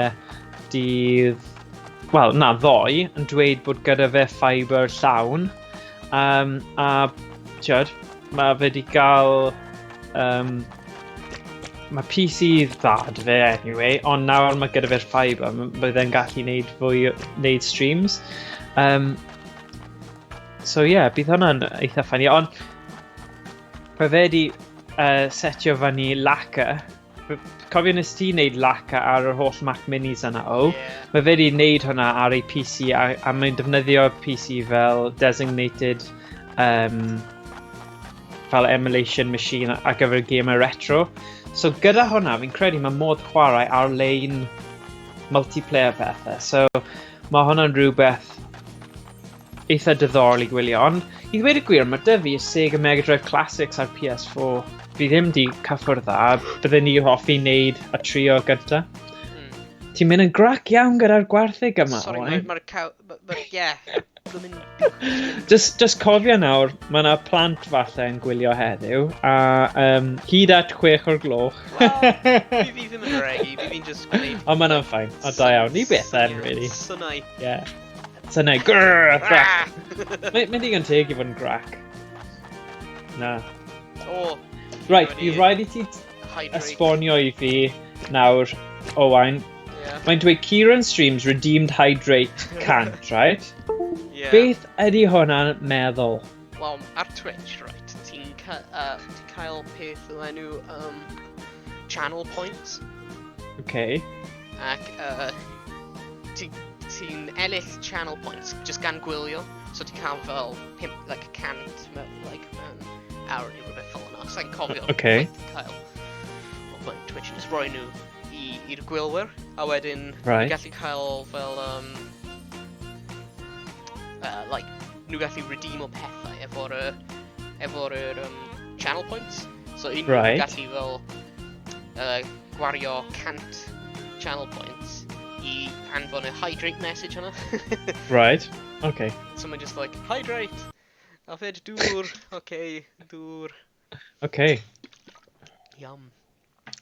dydd... Wel, na, ddoe, yn dweud bod gyda fe fiber llawn. A, tiod, mae fe wedi gael... Mae PC dda 'da fe anyway, ond nawr mae gyda fe'r fiber, bydd e'n gallu neud fwy, neud streams. So yeah, bydd hwnna'n eitha funny, ond mae fe wedi setio fyny Lakka. Cofio nes ti wneud Lakka ar yr holl Mac Minis yna o? Yeah. Mae fe wedi wneud hwnna ar ei PC a mae'n defnyddio PC fel designated fel emulation machine ar gyfer gemau retro. So gyda hwnna, fi'n credu mae modd chwarae ar-lein multiplayer pethau. So mae hwnna'n rhywbeth eitha diddorol i gwylio. Ond i ddweud y gwir, mae 'da fi y Sega Mega Drive Classics ar PS4. Fi ddim di cyffwrdd â, bydden ni hoffi wneud a trio gyda. Ti'n mynd yn grac iawn gyda'r gwartheg yma, Sorry, Owain. mae'r cow... Mae'r, yeah. Bloomin'. Just cofio nawr, mae yna plant falle yn gwylio heddiw, a hyd at 6 o'r gloch. Wel, fi ddim yn regi, fi'n just gwneud. Ond mae hwnna'n fine. O, da iawn. Ni beth yn, really. Synau. Yeah. Synau, grrr, grac. Ah! Mae'n digon teg i fod yn grac. Na. O, Right, wedi fi rhaid i ti hydrate. esbonio i fi nawr, Owain. Yeah. Mae'n dweud Kieran Streams redeemed hydrate cant, right? Yeah. Beth ydy hwnna'n meddwl? Wel, ar Twitch, right, ti'n ti cael peth o enw channel points, Okay. ac ti'n ti ennill channel points just gan gwylio, so ti'n cael fel pump, like, 100, like, mewn awr neu rhywbeth fel yna. Sa'n cofio faint ti'n cael. Ond mae Twitch yn just rhoi nhw i'r gwylwyr, a wedyn gallu cael fel, like, nhw gallu redeem o pethau efo'r channel points. So un gallu fel gwario 100 channel points i anfon y hydrate message hwnna. Right. Okay. So mae'n just like, hydrate! Yfed dŵr, okay, dŵr. Okay. Yum.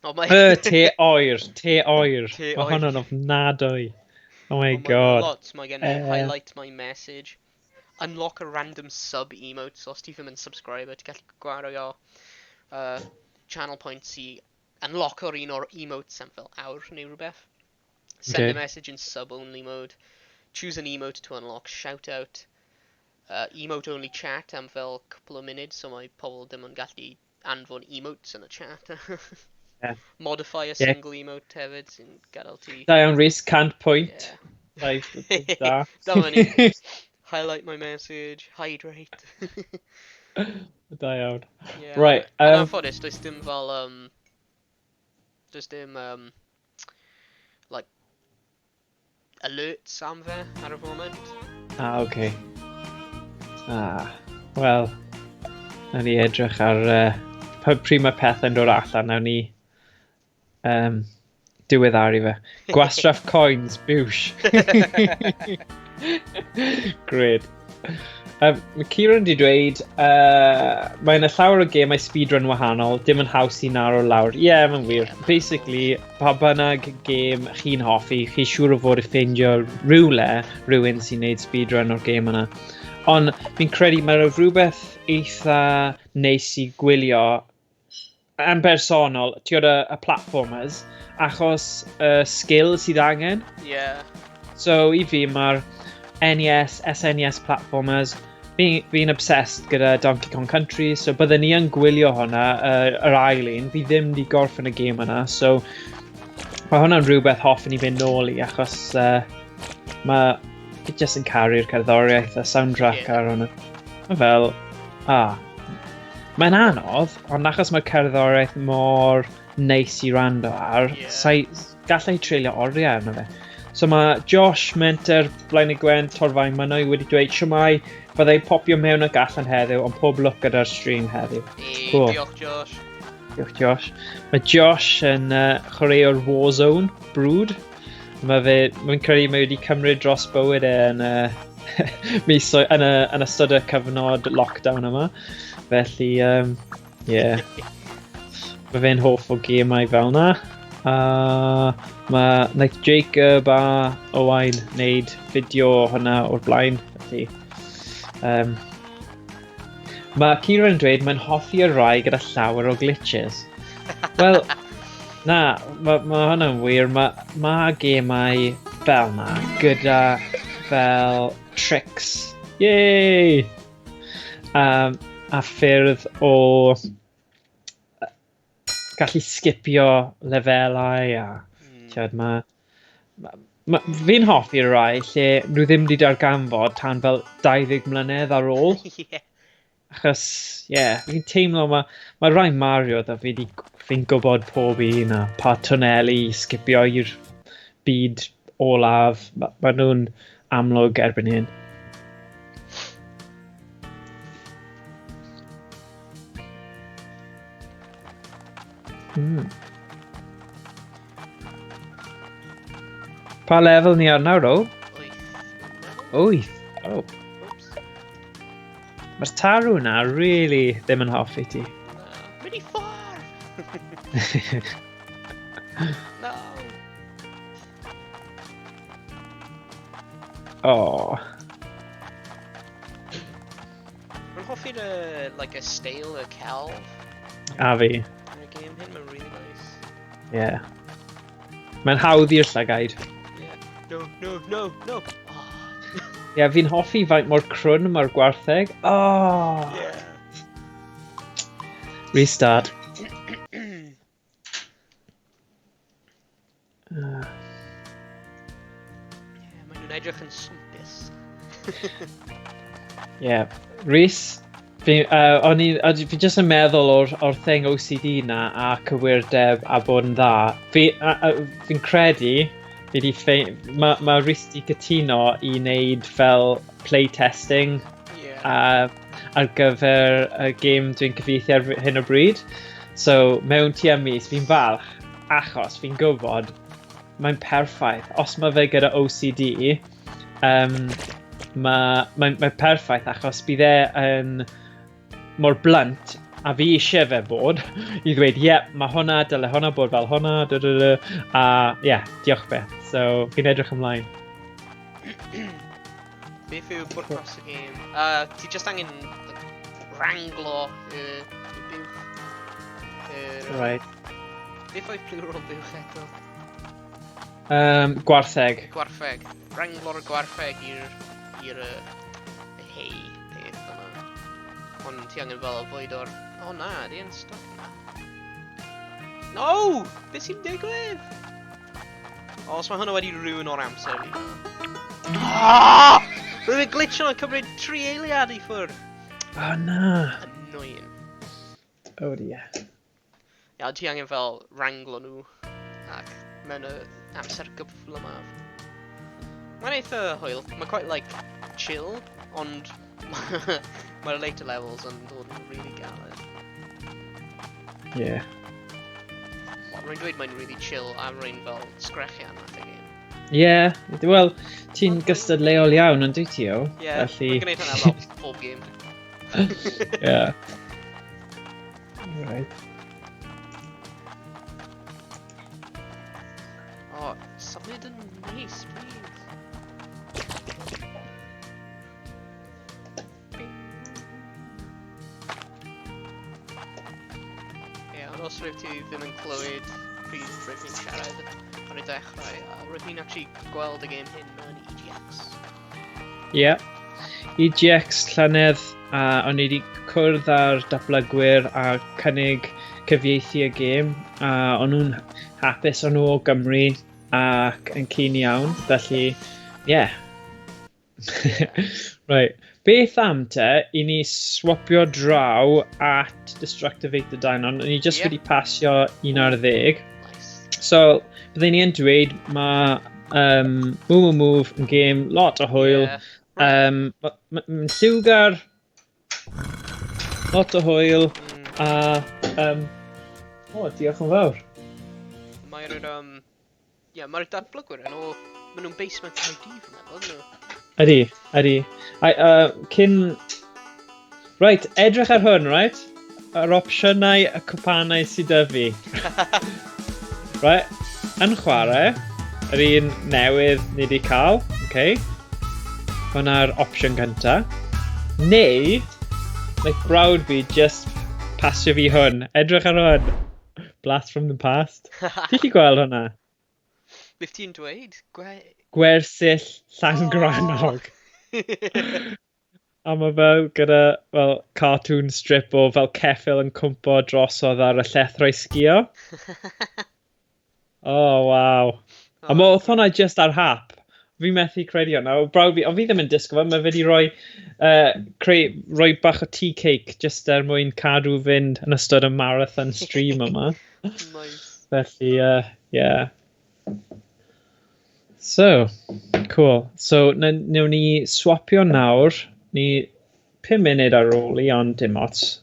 O, mae Te oer, te oer. Te Mae oer. hwnna'n ofnadwy. Oh my Oh my God. Lot, mae gen i highlight my message. Unlock a random sub emote, so os ti ddim yn subscriber, ti'n gallu gwario channel points i unlock o'r un o'r emotes am fel awr neu rhywbeth. Send a message in sub only mode. Choose an emote to unlock shout out. Emote only chat am fel couple of minutes, so mae pobl ddim yn gallu anfon emotes yn y chat. Modify a single emote hefyd sy'n gadael ti. Da iawn, Rhys, 100 pwynt. Yeah. Da. Dyma ni. Highlight my message, hydrate. Da iawn. Yeah. Right. Yn anffodus, does dim fel... Does dim, like, alerts am fe ar y foment. Ah, oce. Okay. Ah, wel, nawn ni edrych ar pryd mae pethau'n dod allan, nawn ni diweddaru fe. Gwastraff coins, biwsh. Great. Mae Kieran di dweud, mae yna llawer o gemau speedrun wahanol, dim yn haws i narrow lawr. Ie, yeah, mae'n wir. Basically, pa bynnag gêm chi'n hoffi, chi siŵr o fod i ffeindio rhywle rhywun sy'n neud speedrun o'r gêm yna. Ond fi'n credu mae rhywbeth eitha neis i gwylio yn bersonol, ti'n gwybod y platformers, achos y skill sydd angen. So i fi mae'r NES, SNES platformers, fi'n obsessed gyda Donkey Kong Country, so byddwn ni yn gwylio hwnna, yr ail un, fi ddim di gorffen y gêm yna, so mae hwnna'n rhywbeth hoffwn i fynd nôl i, achos mae fi jyst yn caru'r cerddoriaeth a soundtrack ar hwnna. Mae fel, mae'n anodd, ond achos mae'r cerddoriaeth mor neis i rando ar, gallai treulio oriau arno fe. So mae Josh Menter, Blaenau Gwent, Torfaen Mynwy wedi dweud, shwmae, byddai popio mewn ac allan heddiw, ond pob lwc gyda'r stream heddiw. Hey, Cool. Diolch, Josh. Diolch, Josh. Mae Josh yn chwaraewr Warzone, brwd. Mae fe, mae'n credu mae wedi cymryd dros bywyd e yn, misoedd, yn, y, yn ystod y cyfnod lockdown yma. Felly, yeah. Mae fe'n hoff o gemau fel na. A mae wnaeth Jacob a Owain wneud fideo o hwnna o'r blaen. Felly, mae Kieran yn dweud mae'n hoffi y rai gyda llawer o glitches. Wel, na, ma hwnna'n wir. Ma gemau fel na gyda fel tricks. Yay! A ffyrdd o gallu sgipio lefelau a ti'od, fi'n hoffi'r rai lle nhw ddim wedi darganfod tan fel 20 mlynedd ar ôl. Achos, ie, yeah, fi'n teimlo ma rai Mario dda fi di, fi'n gwybod pob un a pa twneli i sgipio i'r byd olaf. Ma nhw'n amlwg erbyn hyn. Pa lefel ni ar nawr, o? 8. 8? Oh. Oops. Mae'r tarw na really ddim yn hoffi ti. Na. Mynd i ffordd! No! Oh. Mae'n hoffi'r, like, y steil, y celf. A fi. Yn y game hyn, mae'n really nice. Yeah. Mae'n hawdd i'r llygaid. Yeah. No, no, no, no! Oh. Yeah, fi'n hoffi faint mor crwn mae'r gwartheg. Oh! Yeah. Restart. Yeah, maen nhw'n edrych yn swmpus. Yeah. Rhys, o'n i, fi jyst yn meddwl o'r thing OCD na a cywirdeb a bod yn dda. Fi'n credu, fi di ffein-, ma Rhys di cytuno i wneud fel playtesting ar gyfer y gêm dwi'n cyfieithu ar hyn o bryd. So, mewn tua mis, fi'n falch, achos fi'n gwybod mae'n perffaith. Os mae fe gyda OCD, mae perffaith achos bydd e yn mor blunt a fi eisiau fe bod i ddweud, ie, yeah, mae hwnna, dyle hwnna bod fel hwnna, da, da, da, a ie, yeah, diolch beth. So, fi'n edrych ymlaen. Beth yw pwrpas y gêm? Ti just angen, like, wranglo y buwch. Beth oedd plural buwch eto? Gwartheg. Gwartheg. Wranglo'r gwartheg i'r hay peth yna. Ond ti angen fel fwyd o'r... O na, di yn stuck na. No! Beth sy'n digwydd? O, os mae hwnna wedi ruin o'r amser fi na. Roedd e'n glitch o'n cymryd 3 eiliad i ffwrdd. O na. Annoying. Oh dear. Ia, ti angen fel wranglo nhw ac mewn y amser gyflymaf. Mae'n eitha hwyl. Mae'n quite like chill, ond mae'r later levels yn dod yn really galed. Yeah. Rwy'n dweud mae'n really chill a rwy'n fel sgrechian at y game. Yeah, wel, ti'n gystadleuol iawn yn dwyt ti o? Yeah, Felly... mae'n gwneud hynna fel pob game. Yeah. Right. Oh, symud yn neis, please. Bing. Ie, ond os rwyf ti ddim yn clywed pryd rwyf ni'n siarad ar y dechrau, a rwyf ni'n actually gweld y game hyn mewn EGX. Yeah. EGX llynedd, a o'n i wedi cwrdd â'r datblygwyr a cynnig cyfieithu y gêm, a o'n nhw'n hapus, o'n nhw o Gymru ac yn keen iawn, felly, yeah. Right. Beth am te, i ni swapio draw at Destructivator Dynon. O'n i just wedi pasio 11. Nice. So, byddwn ni yn dweud, mae Move Move yn gêm lot o hwyl. Yeah. Mae'n lliwgar, lot o hwyl, a... o, diolch yn fawr. Mae'r, yeah, mae'r datblygwyr yn o... Maen nhw'n based mewn Caerdydd, fi'n meddwl, ydyn nhw? Ydy, ydy. A, cyn... Right, edrych ar hwn, right? Yr opsiynau, y cwpanau sydd 'da fi. Right, yn chwarae, yr un newydd ni wedi cael, okay? Hwna'r opsiwn cynta. Neu, like brawd fi just pasio fi hwn. Edrych ar hwn. Blast from the past. Ti 'llu gweld hwnna? Beth ti'n dweud? Gwersyll Llangrannog. A mae fel gyda fel cartoon strip o fel ceffyl yn cwmpo drosodd ar y llethrau sgio. Oh, waw. A mae oedd hwnna just ar hap. Fi methu credu hwnna. O, brawd fi, ond fi ddim yn disgwyl fe, mae fe wedi rhoi, creu, rhoi bach o tea cake just er mwyn cadw fynd yn ystod y marathon stream yma. Nice. Felly, yeah. So, cool. So, newn ni swapio nawr. Ni 5 munud ar ôl i, ond dim ots.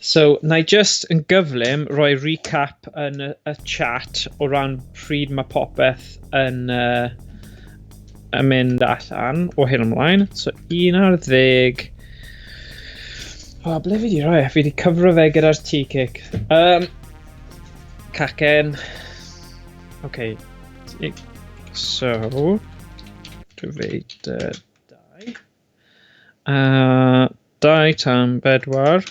So, na i just yn gyflym rhoi recap yn y chat o ran pryd mae popeth yn mynd allan o hyn ymlaen. So, 11. O, ble fi di rhoi e? Fi di cyfro fe gyda'r tea cake. Cacen. Okay. So, divided 2. 2 tan 4.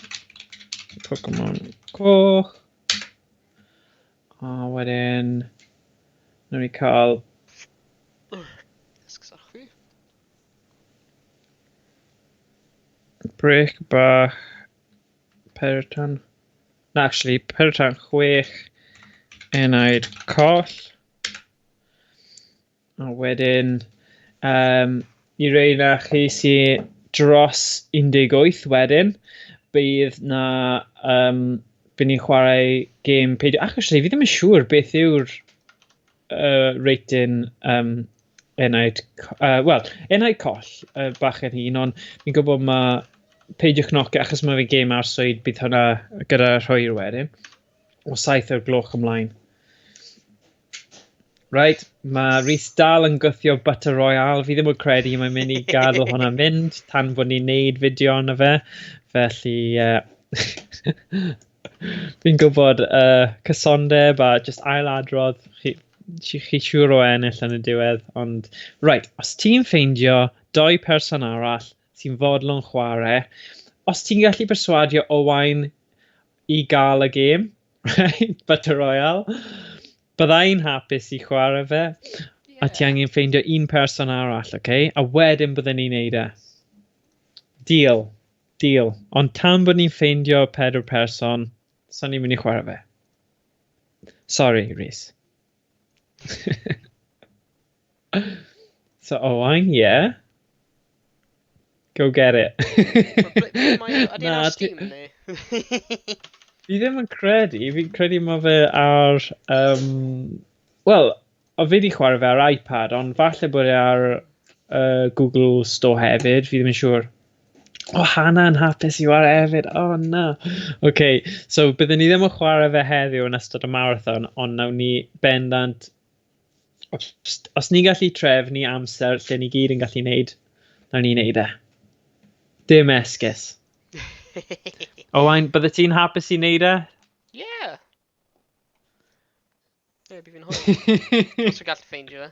Pokemon coch. A wedyn, nawn ni cael... Esgusodwch fi. Break bach. Peritan. Na, actually, peritan 6. Enaid coll. A wedyn, i rei na chi sy'n dros 18 wedyn, bydd na, bydd ni'n chwarae gêm peidio. Actually, fi ddim yn siŵr beth yw'r rating enaid, wel, enaid coll bach yn hun, ond fi'n gwybod mae peidiwch knocio, achos mae fe gêm arswyd, bydd hwnna gyda rhwyr wedyn, o 7 o'r gloch ymlaen. Right, mae Rhys dal yn gwthio Butter Royale. Fi ddim yn credu mae'n mynd i gadael hwnna mynd tan bod ni'n neud fideo arno fe. Felly, fi'n gwybod cysondeb a just ailadrodd. Chi siŵr o ennill yn y diwedd. Ond, right, os ti'n ffeindio 2 person arall sy'n fodlon chwarae, os ti'n gallu perswadio Owain i gael y gêm, right, Butter Royale, byddai'n hapus i chwarae fe, a ti angen ffeindio un person arall, okay? A wedyn byddwn ni'n neud e. Deal. Deal. Ond tan bod ni'n ffeindio 4 person, so ni'n mynd i chwarae fe. Sorry, Rhys. So, Owain, yeah. Go get it. Mae ydy Na, ar ti- Steam neu? Fi ddim yn credu, fi'n credu mae fe ar... Wel, o fi wedi chwarae fe ar iPad, ond falle bod e ar Google Store hefyd, fi ddim yn siŵr. O, Hannah yn hapus i chwarae hefyd, oh na. OK, so byddwn ni ddim yn chwarae fe heddiw yn ystod y marathon, ond nawn ni bendant... Os ni'n gallu trefnu amser lle ni gyd yn gallu neud, nawn ni neud e. Dim esgus. Owain, bydde ti'n hapus i neud e? Yeah. Ie, bydd fi'n hwyl. Os dwi'n gallu ffeindio fe.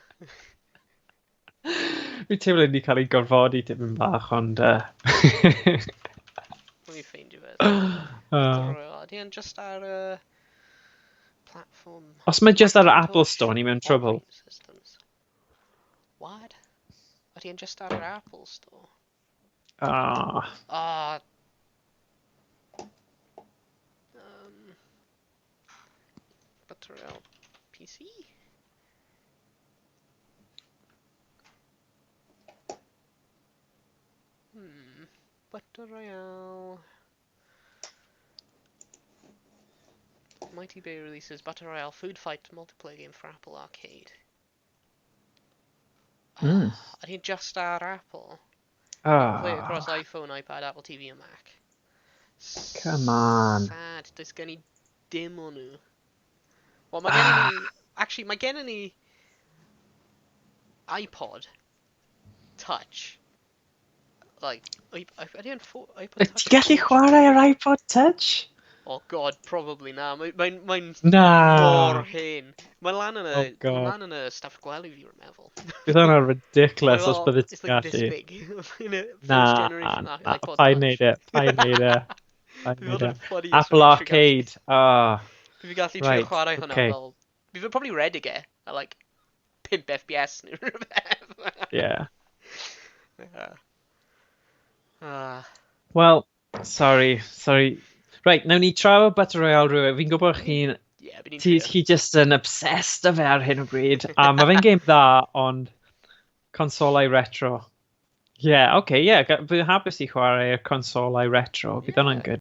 Fi'n teimlo ni cael ei gorfodi tipyn bach, ond... Dwi'n ffeindio fe. Ydy e'n just ar y platform? Os mae just ar y Apple Macintosh Store, ni mewn trouble. operating systems. What? Ydy e'n just ar yr Apple Store? Ah. Ah. Battle Royale PC? Battle Royale. Mighty Bay releases Battle Royale Food Fight multiplayer game for Apple Arcade. Ydy e'n just ar Apple? Play across iPhone, iPad, Apple TV and Mac. Come on. Sad, does gen i dim o nhw. Wel, mae gen i... Actually, mae gen i iPod Touch. Like, ydy e'n iPod Wyt Touch? ti'n gallu chwarae ar iPod Touch? Oh god, probably na. Mae'n mae Na. mor hen. Mae lan yn y, Oh mae god. lan yn y stafell gwely fi, rwy'n meddwl. Bydd hwnna'n ridiculous os Mae fel- bydde it's ti'n like this gallu. big. In a Na, first generation na, iPod paid Touch. neud e, paid neud e. Paid Fi neud fod e. yn funniest Apple fi gallu- Arcade, ah. Fi gallu trio Right, chwarae hwnna okay. fel... Fi fod probably redig e, at like 5 FPS neu rhywbeth. Yeah. Yeah. Ah. Well, sorry, sorry. Right, nawn ni trafod Battle Royale rhywun. Fi'n gwybod chi'n... Yeah, bydd ni'n Ti, trio. chi just yn obsessed â fe ar hyn o bryd. A mae fe'n game dda, ond consolau retro. Yeah, okay, yeah. Bydd hapus i chwarae'r consolau retro. Bydd hwnna'n Yeah. good.